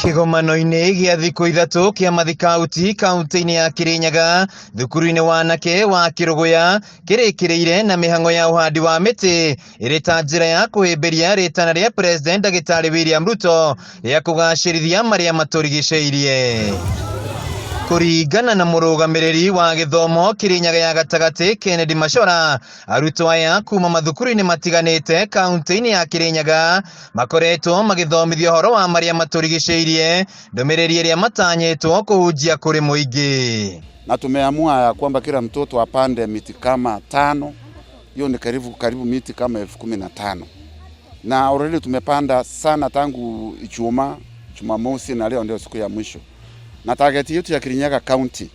Kĩgomano-inĩ gĩa thikũ 3 kĩa mathikauti kaunti-inĩ ya Kirinyaga thukuru-inĩ wa anake wa Kĩrũgũya kĩrĩkĩrĩire na mĩhang'o ya ũhandi wa mĩtĩ ĩrĩ ta njĩra ya kũhĩmbĩria rĩtana rĩa President Ndagĩtarĩ William Ruto rĩa kũgacĩrithia marĩa matũrigicĩirie. Kũringana na mũrũgamĩrĩri wa gĩthomo Kirinyaga ya gatagatĩ Kennedy Machora, arutwo aya kuma mathukuru-inĩ matiganĩte kaunti-inĩ ya Kirinyaga makoretwo magĩthomithio ũhoro wa marĩa matũrigicĩirie, ndũmĩrĩri ĩrĩa matanyĩtwo kũhunjia kũrĩ mũingĩ. Na tumeamua ya kwamba kila mtoto apande miti kama 5, hiyo ni karibu miti kama 15,000. Na already tumepanda sana tangu Ijumaa, Jumamosi na leo ndio siku ya mwisho. Na target yetu ya Kirinyaga County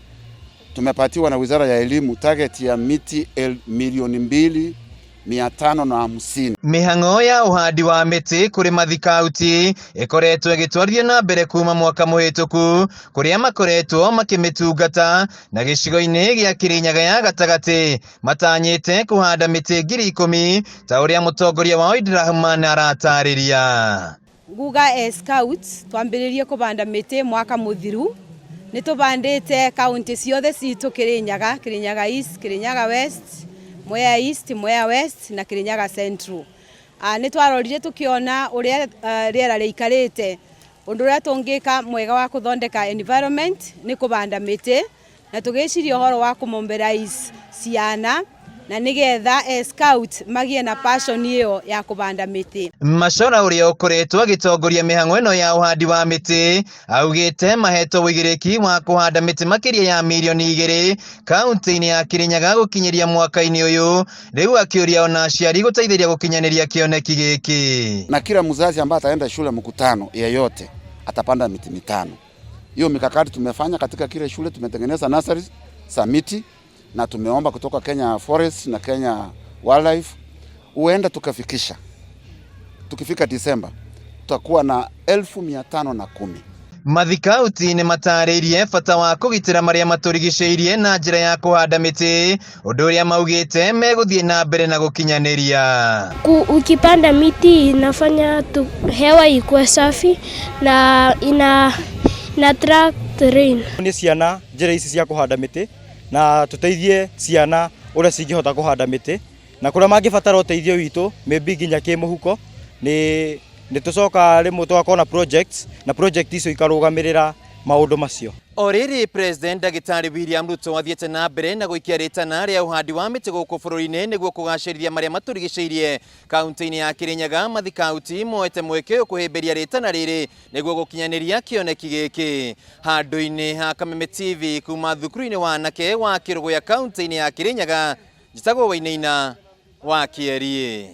tumepatiwa na Wizara ya Elimu target ya miti 2,550,000. Mĩhang'o ya ũhandi wa mĩtĩ kũrĩ mathikauti ĩkoretwo ĩgĩtwarithio na mbere kuma mwaka mũhĩtũku kũrĩa makoretwo makĩmĩtungata na gĩcigo-inĩ gĩa Kirinyaga ya gatagatĩ matanyĩte kũhanda mĩtĩ 10,000 ta ũrĩa mũtongoria wao Idrahman aratarĩria. Nguga e scouts twambĩrĩrie kũbanda mĩtĩ mwaka mũthiru nĩ tũbandĩte kaunti ciothe citũ Kirinyaga, Kirinyaga East, Kirinyaga West, Mwea East, Mwea West na Kirinyaga Central. Nĩ twarorire tũkĩona ũrĩa rĩera rĩikarĩte ũndũ ũrĩa tũngĩka mwega wa kũthondeka environment nĩ kũbanda mĩtĩ na tũgĩciria ũhoro wa kũmobilize ciana na nĩgetha e scout magĩe na passion ĩyo ya kũbanda mĩtĩ. Machora ũrĩa ũkoretwo agĩtongoria mĩhang'o ĩno ya ũhandi wa mĩtĩ augĩte mahetwo ũigĩrĩki wa kũhanda mĩtĩ makĩria ya 2 mirioni kaunti-inĩ ya Kirinyaga gũkinyĩria mwaka-inĩ ũyũ, rĩu akĩũria ona aciari gũteithĩrĩria gũkinyanĩria kĩoneki gĩkĩ. Na kila mzazi ambaye ataenda shule mkutano yeyote atapanda miti 5. Hiyo mikakati tumefanya katika kile shule, tumetengeneza nurseries za miti na tumeomba kutoka Kenya Forest na Kenya Wildlife, huenda tukafikisha, tukifika Disemba tutakuwa na 510,000. Mathikauti nĩ matarĩirie bata wa kũgitĩra marĩa matũrigicĩirie na njĩra ya kũhanda mĩtĩ, ũndũ ũrĩa maugĩte megũthiĩ na mbere na gũkinyanĩria. Ukipanda miti inafanya hewa ikuwe safi na ina attract rain. Nĩ ciana njĩra ici cia kũhanda mĩtĩ na tũteithie ciana ũrĩa cingĩhota kũhanda mĩtĩ na kũrĩa mangĩbatara ũteithio witũ maybe nginya kĩmũhuko nĩ tũcoka rĩmwe tũgakorwo na projects na project icio ikarũgamĩrĩra maũndũ macio. O rĩrĩ President Ndagĩtarĩ William Ruto athiĩte na mbere na gũikia rĩtana rĩa ũhandi wa mĩtĩ gũkũ bũrũri-inĩ nĩguo kũgacĩrithia marĩa matũrigicĩirie, kaunti-inĩ ya Kirinyaga mathikauti moete mweke ũyũ kũhĩmbĩria rĩtana rĩrĩ nĩguo gũkinyanĩria kĩoneki gĩkĩ. Handũ-inĩ ha Kameme TV kuma thukuru-inĩ wa anake wa Kĩrũgũya kaunti-inĩ ya Kirinyaga, njĩtagwo Wainaina wa Kĩeriĩ.